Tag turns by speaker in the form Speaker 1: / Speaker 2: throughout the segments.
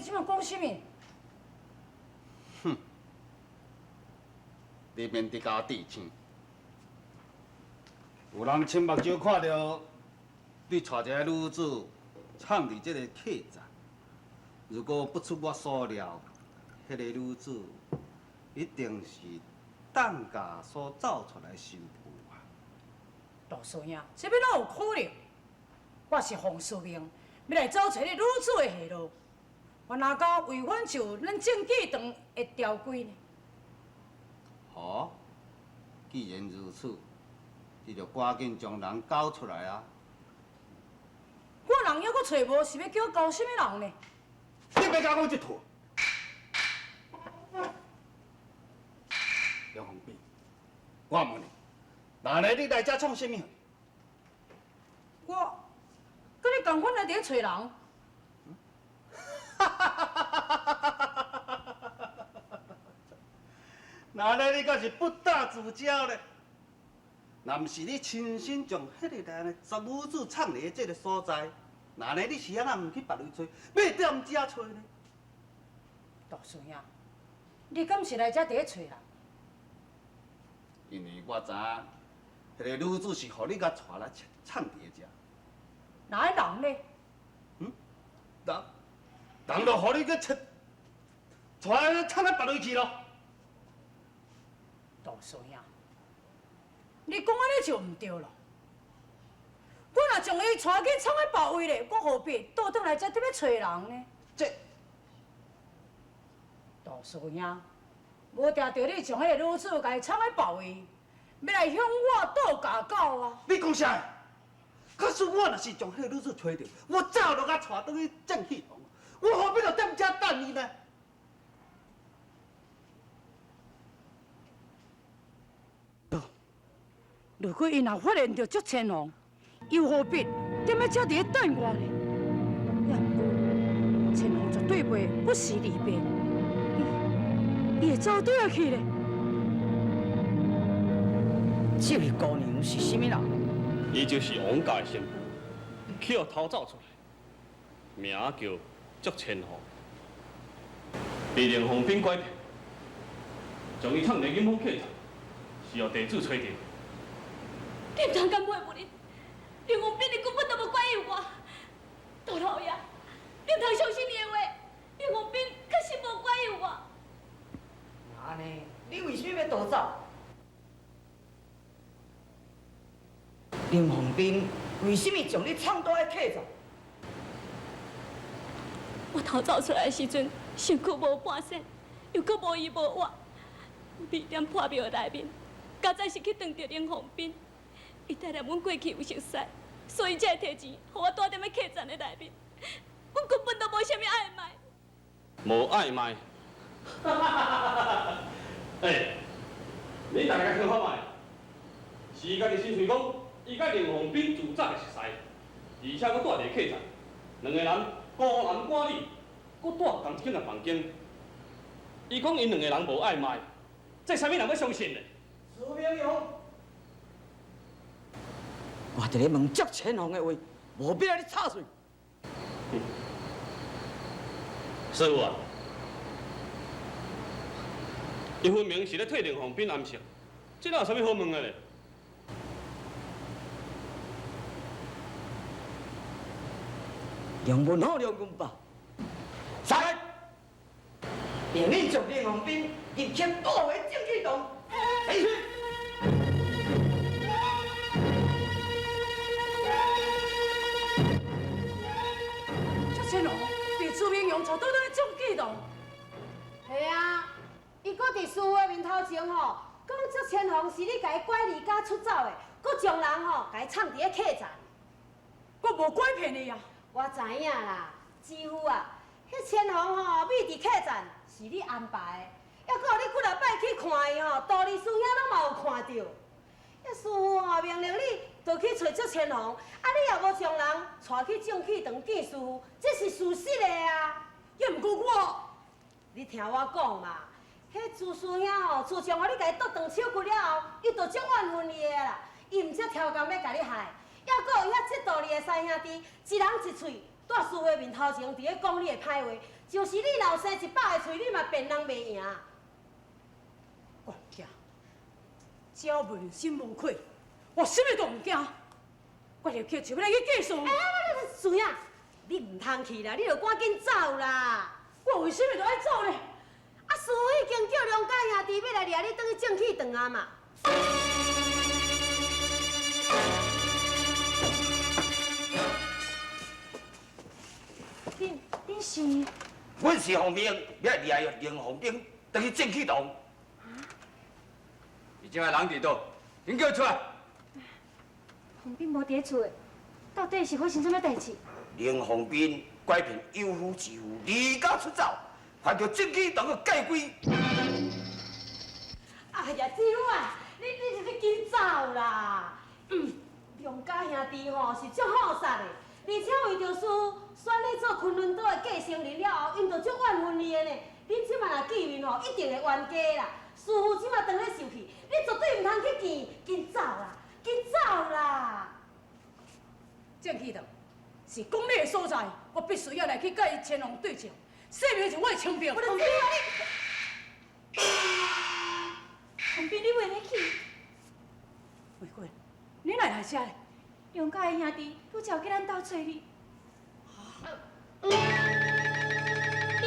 Speaker 1: 你這擺講啥物？
Speaker 2: 哼！你免佇共我置凊。有人親目睭看著你帶一个女子藏佇這个客棧，如果不出我所料，彼个女子一定是等價所走出來的新婦啊！
Speaker 1: 大師兄，這欲哪有可能？我是奉師命，欲來找揣彼女子的下落。我哪敢違反就咱正氣堂的條規呢？
Speaker 2: 好，既然如此，你就趕緊將人交出來啊！
Speaker 1: 我人猶閣揣無，是欲叫我交啥物人呢？
Speaker 2: 你欲共我講這套？梁鳳斌，我問你，那呢你來遮創啥物？
Speaker 1: 我佮你仝款來佇咧揣人。
Speaker 2: 那呢你敢是不打自招咧？若毋是你親身將彼个人的女子藏佇這个所在，那呢你是按怎毋去別位揣，欲踮遮揣呢？
Speaker 1: 大師兄，你敢是來遮佇咧揣人？
Speaker 2: 因為我知影，彼个女子是予你共帶來藏佇咧遮。
Speaker 1: 哪个人呢？
Speaker 2: 嗯，人，人就予你去揣，帶來藏佇別位去囉。
Speaker 1: 大師兄，你講按呢就毋對囉。我若將伊帶去藏佇別位咧，我何必倒轉來遮佇咧揣人呢？
Speaker 2: 這
Speaker 1: 大師兄，無定著你將彼个女子共伊藏佇別位，欲來向我倒铰狗啊！
Speaker 2: 你講啥？可是我若是將彼個女子揣著，我早就共帶轉去正氣堂，我何必就踮遮等伊呢？
Speaker 1: 如果伊若發現著祝千紅，又何必踮咧遮佇咧等我呢？也毋過，千紅絕對袂不時而變，伊會走佗去咧？
Speaker 3: 這位姑娘是啥物人？
Speaker 4: 伊就是王家的新婦，去予偷走出來，名叫祝千紅，被林鳳斌拐騙，將伊藏佇金峰客棧，是予地主揣著。
Speaker 5: 你毋通敢騙阮，林鳳斌伊根本就無拐誘我。杜老爺，你毋通相信伊的話，林鳳斌確實無拐誘我。
Speaker 3: 若按呢，你為啥物欲逃走？林鳳斌為啥物將你藏佇彼客棧？
Speaker 5: 我逃走出來的時陣，身軀無半身，又閣無依無倚，佇踮破廟內面，佳哉是去撞著林鳳斌。伊體諒阮過去有熟似，所以才會提錢，予我蹛踮彼客棧的內面。阮根本就無啥物曖昧。
Speaker 4: 無曖昧。欸，你大家聽看覓？是伊家己親喙講，伊佮林鳳斌自早就熟似，而且閣蹛佇客棧，兩個人孤男寡女，閣蹛仝一間的房間。伊講𪜶兩个人無曖昧，這啥物人欲相信呢？
Speaker 3: 蘇明勇，我佇咧問祝千紅的話，無必要你插喙。
Speaker 4: 師傅啊，伊分明是咧替林鳳斌暗示，這哪有啥物好問的咧？
Speaker 3: 梁文虎、梁文豹，三，命你將林鳳斌入去倒回正氣堂。
Speaker 1: 祝千紅被朱明勇帶倒轉去正氣堂。
Speaker 6: 係啊，伊閣佇師父的面頭前吼，講祝千紅是你共伊拐離家出走的，閣將人吼共伊藏佇咧客棧。
Speaker 1: 我無拐騙伊啊！
Speaker 6: 我知影啦，姊夫啊，彼千紅吼秘佇客棧是你安排的，抑閣你幾若擺去看伊吼，道理師兄攏嘛有看著。彼師父吼命令你倒去揣祝千紅，啊你也無將人帶去正氣堂見師父，這是事實的啊。
Speaker 1: 抑毋過我，
Speaker 6: 你聽我講嘛，彼朱師兄吼，自從予你共伊剁斷手骨了後，伊就足怨恨你的啦，伊毋才超工欲共你害。抑閣有遐嫉妒你的三兄弟，一人一喙，蹛師父面頭前佇咧講你的歹話，就是你若有生100个喙，你嘛辩人袂赢。
Speaker 1: 管家，只要问心无愧，我啥物都毋惊。我立刻就欲来去见师。
Speaker 6: 哎，师兄，你毋通去啦，你著赶紧走啦。
Speaker 1: 我为啥物著爱走呢？
Speaker 6: 啊，师父已经叫梁家兄弟欲来掠你，转去正气堂啊嘛。
Speaker 5: 恁是？
Speaker 7: 阮是奉命，欲来掠林凤英，转去正气堂。
Speaker 8: 伊这摆人伫佗？紧叫出来！
Speaker 5: 凤斌无伫咧厝，到底是发生啥物代志？
Speaker 7: 林凤斌拐骗有夫之妇，离家出走，犯著正气堂的戒规。
Speaker 6: 哎呀，姊夫啊，你紧走啦！梁家兄弟吼是足好杀的，而且为著事选你做昆仑岛的继承人了后，𪜶就足怨恨你的呢。恁这摆若见面吼，一定会冤家啦。师父这摆当咧受气，你绝对毋通去见，紧走啦，紧走啦！
Speaker 1: 正气堂是公理的所在，我必须要来去佮伊千王对质，说明是我的清白。
Speaker 6: 我就知啊你。
Speaker 5: 凤斌，你袂欲去？
Speaker 1: 玫瑰，你哪来遮？
Speaker 5: 梁家的兄弟拄才叫咱斗揣你。你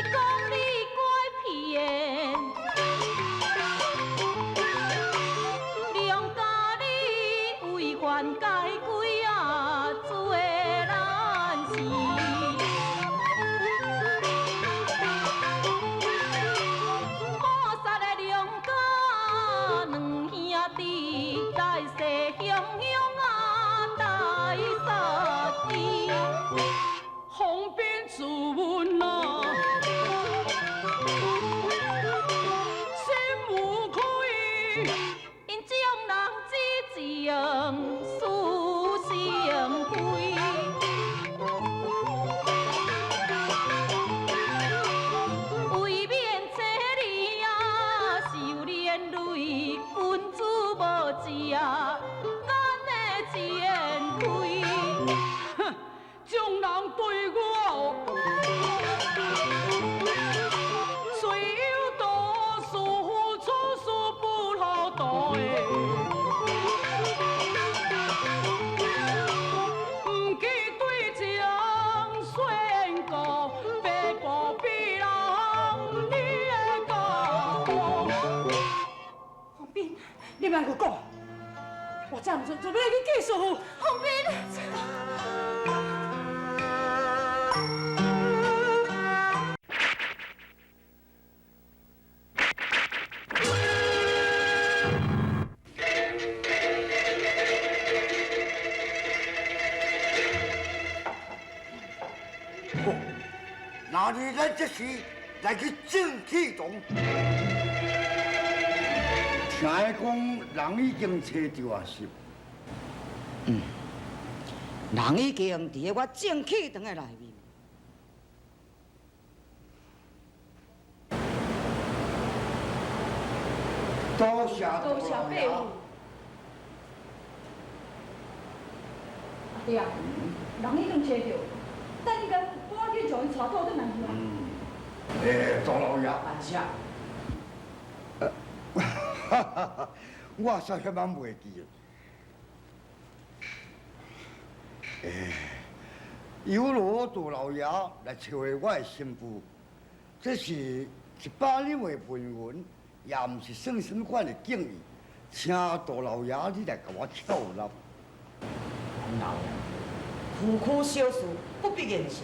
Speaker 5: 讲你拐骗，梁家你违反戒规啊，做难事。好杀的梁家两兄弟，来势汹汹啊，来杀伊。
Speaker 4: 方便自问啊，心无愧。
Speaker 5: 𪜶众人之情事成非。为免这你啊受连累，君子无食眼的钱亏。
Speaker 4: 哼，众人对我虽有多事，处事不好对。毋记对情宣告，白布比人你的教。
Speaker 5: 凤斌，
Speaker 1: 你莫阁讲，我这毋阵就欲来去见师父。
Speaker 5: 凤斌。
Speaker 9: 那你咱这时来去正气堂，听讲人已经揣著啊，是？
Speaker 3: 人已经伫咧我正气堂的内面。
Speaker 9: 多谢
Speaker 1: 多谢伯父。阿弟啊，人已经揣著，等伊赶紧将伊带倒转来去啊。
Speaker 9: 欸，杜老爷。
Speaker 3: 万谢。
Speaker 9: 哈哈哈，我煞遐晚袂记。欸，犹如杜老爷来找我的新妇，这是100两的文文，也毋是算什么款的敬意，请杜老爷你来共我巧纳。
Speaker 3: 老爷，区区小事不必言笑。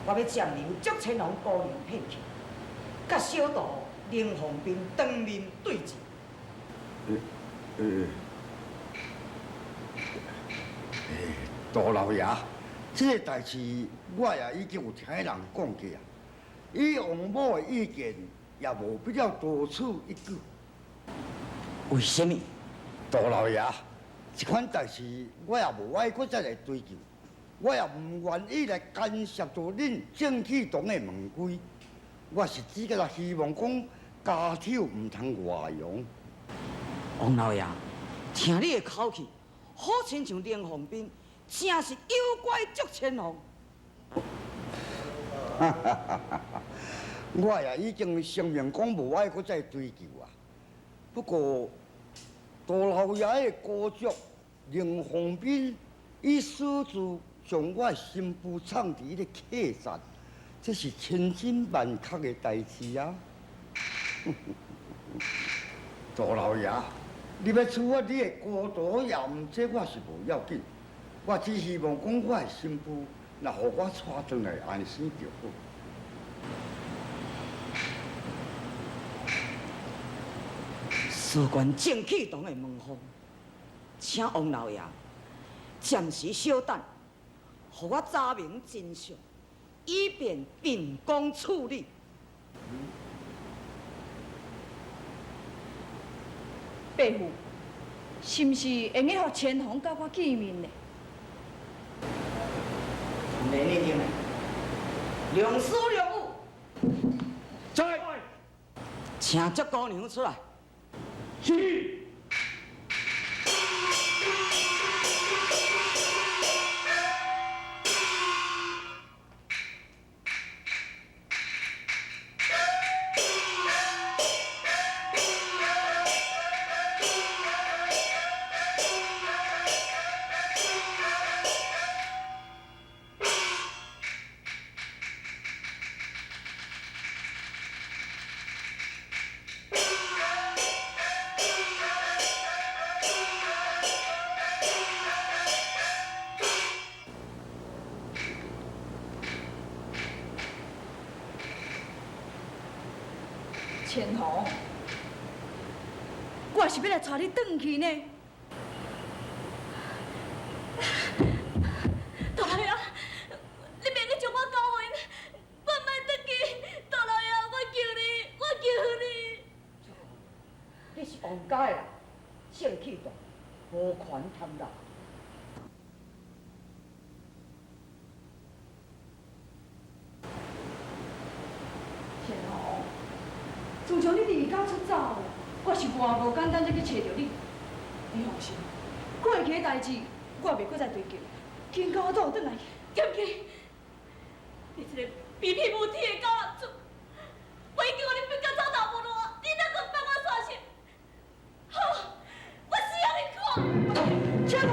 Speaker 3: 我欲暂留祝千龙姑娘片刻，佮小徒林凤斌当面对质。
Speaker 9: 杜老爷，这个代志我也已经有听人讲过啊。以王某的意见，也无必要多此一举。
Speaker 3: 为什么？
Speaker 9: 杜老爷，这款代志我也无爱阁再来追究，我也毋愿意来干涉到恁正气堂的门规。我是只个希望讲家丑毋通外扬。
Speaker 3: 王老爷，听你的口气，好亲像林凤斌，真是妖怪祝千红。
Speaker 9: 我也已经声明讲无爱阁再追究啊。不过，杜老爷的姑丈林凤斌伊私自将我的新妇藏伫彼个客栈，这是千真万确的代志啊！杜老爷，你欲处罚你的姑徒也毋，这我是无要紧，我只希望讲我的新妇若予我带转来安生就好。
Speaker 3: 事关正气堂的门风，请王老爷暂时稍等，予我查明真相，以便秉公处理。
Speaker 1: 伯父，是毋是会用予千红佮我见面呢？
Speaker 3: 免你进来，梁师梁母，
Speaker 4: 在，
Speaker 3: 请这姑娘出来。
Speaker 4: 是。
Speaker 1: 千红，我是欲来带你转去呢。
Speaker 5: 大老爷，你免去将我交予𪜶，我毋爱转去。大老爷，我求你，我求你。
Speaker 3: 你是王家的人，正气大，无权贪婪。
Speaker 1: 千红，自从你离家出走，我是偌无简单才去揣著你。你放心，过去的代志我袂阁再追究，紧共我倒转来。
Speaker 5: 对不起，你这个卑鄙无耻的狗男子，我已经予你逼到走投无路，你哪阁放我煞心？好，我死予你看！
Speaker 1: 千红。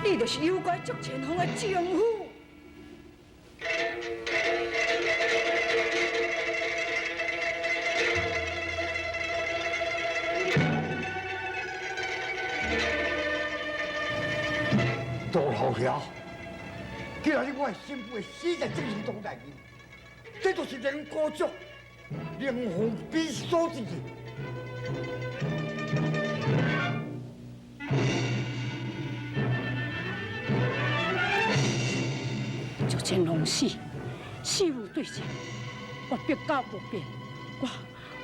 Speaker 1: 你就是诱拐祝千红的情妇。
Speaker 9: 杜老爷，既然我的新妇死在正气堂内面，这就是连姑丈林凤斌所致的。
Speaker 1: 祝千红死，死无对证，我必告不辩，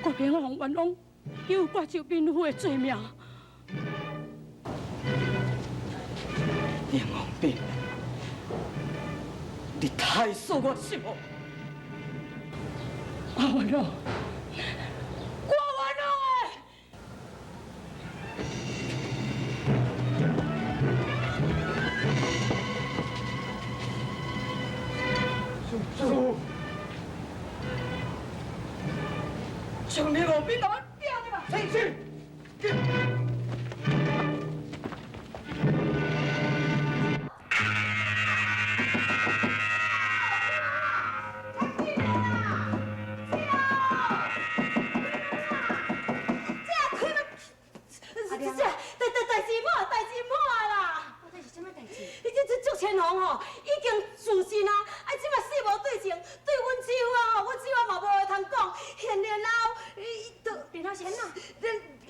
Speaker 1: 我偏予冤枉，诱拐周敏夫的罪名。
Speaker 3: 林凤斌，你太使我失望。
Speaker 1: 我冤枉，我冤枉的。
Speaker 9: 师父，
Speaker 3: 将林凤斌给我抓入来。
Speaker 9: 是。
Speaker 6: 千红吼已经自尽啊！啊，这马死无对证，对阮姊夫啊吼，阮姊夫嘛无话通讲。然后，伊就
Speaker 5: 然后是按怎？
Speaker 6: 然。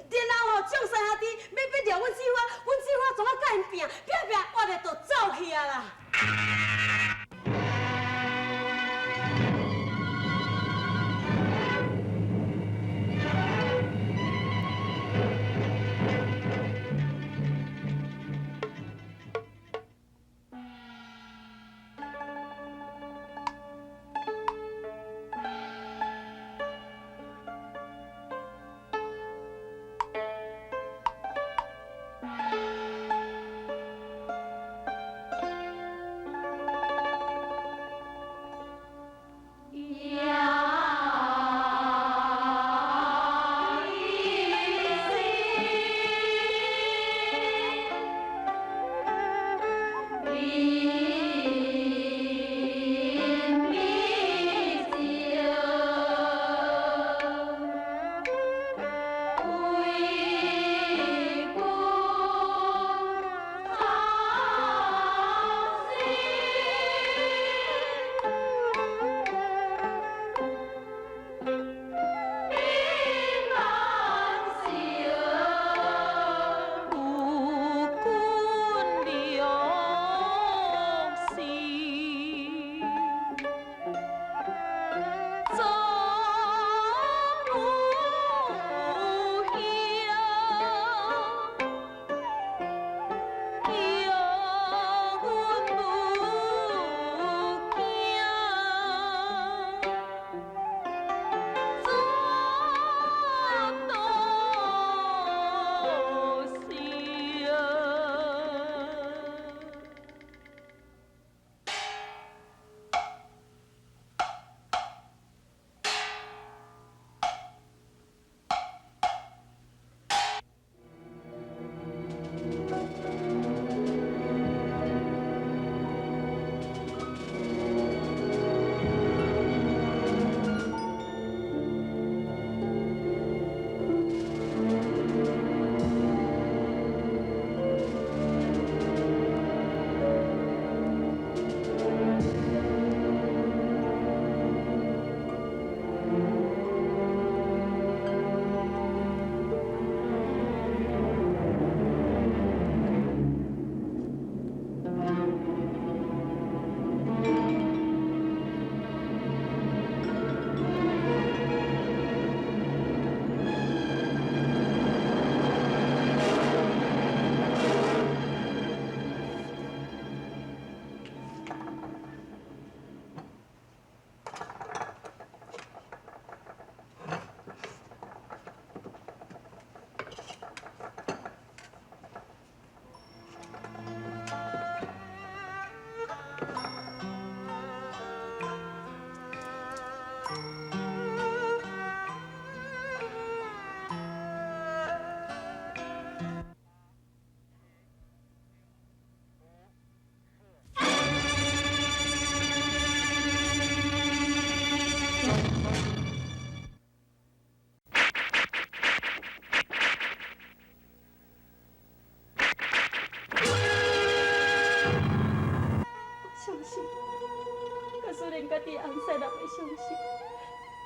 Speaker 5: 翁婿若欲相信，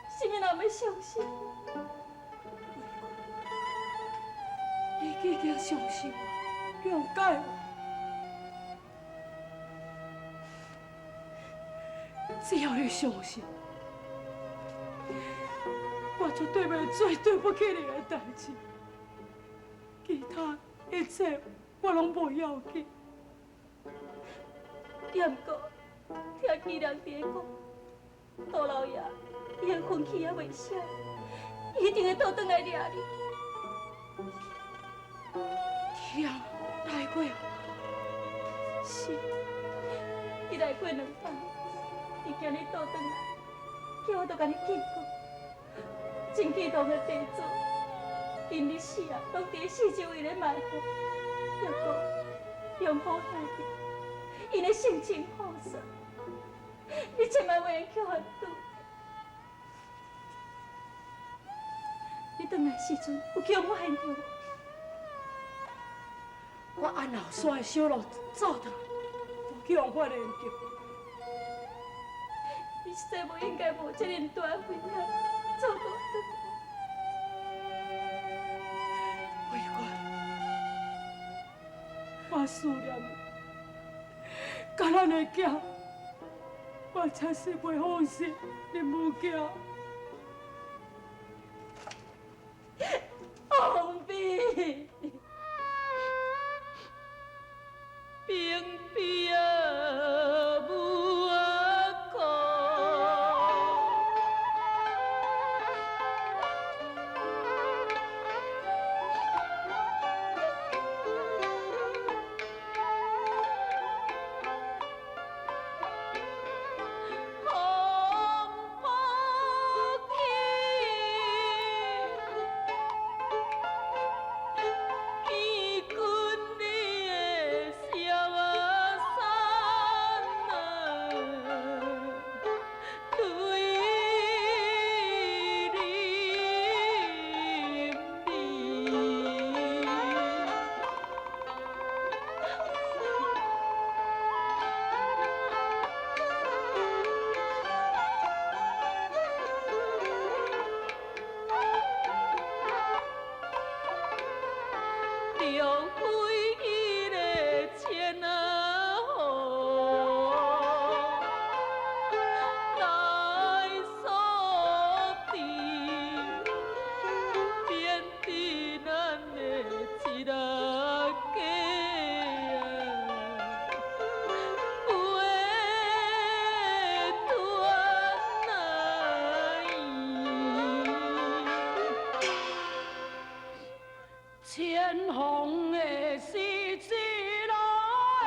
Speaker 5: 啥物人欲相信？
Speaker 1: 你已经相信我，谅解我。只要你相信，我绝对袂做对不起你的代志。其他一切我拢无要紧。
Speaker 5: 也毋过，听其人伫咧讲，杜老爷伊的婚期犹未写，一定会倒转来掠你。
Speaker 1: 天来过，
Speaker 5: 是，伊来过两摆，伊今日倒转来，叫我都共你警告，真激动的地主，𪜶日死啊，拢伫四周围咧埋伏，抑阁杨虎兄弟，𪜶的性情好色，你千万袂用去予拄。你转来时阵有去予发现著无？
Speaker 1: 我按后山的小路走转来，无去予发现著。
Speaker 5: 你实在无应该冒这尔大的危险走路转来。
Speaker 1: 慧君，我思念你，佮咱的囝，我真是袂放心恁母囝。
Speaker 5: 凤飞，平平啊，无苦。风无起，见君你的双山啊，对你面。撩开彼个千啊河，来锁定，变伫咱的一个家啊，袂断啊。
Speaker 1: 千红的是一路的，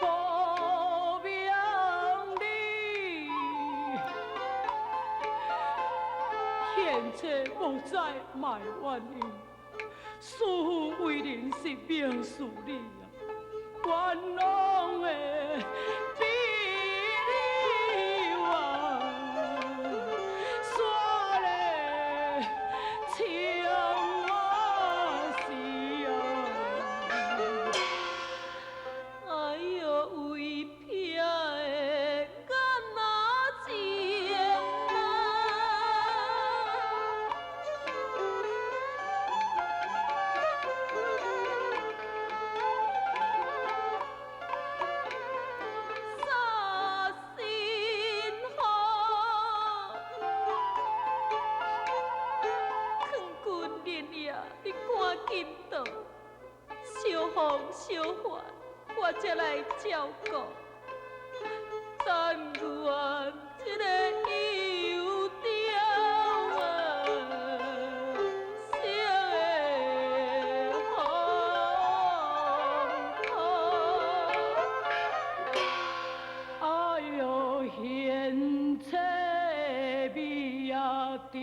Speaker 1: 无名你，现在莫再埋怨伊，师父为人是明事理啊。冤枉的比你冤，煞咧情我死啊！
Speaker 5: 哎哟，为撇的眼仔情啊！煞心雨，劝君连夜你赶紧倒，相逢相还，我才来照顾。但愿这个油条啊，烧的红红。
Speaker 1: 哎哟，现切美啊对。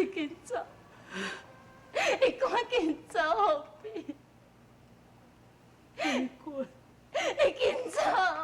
Speaker 5: 你緊走，你趕緊走，鳳斌。你緊走。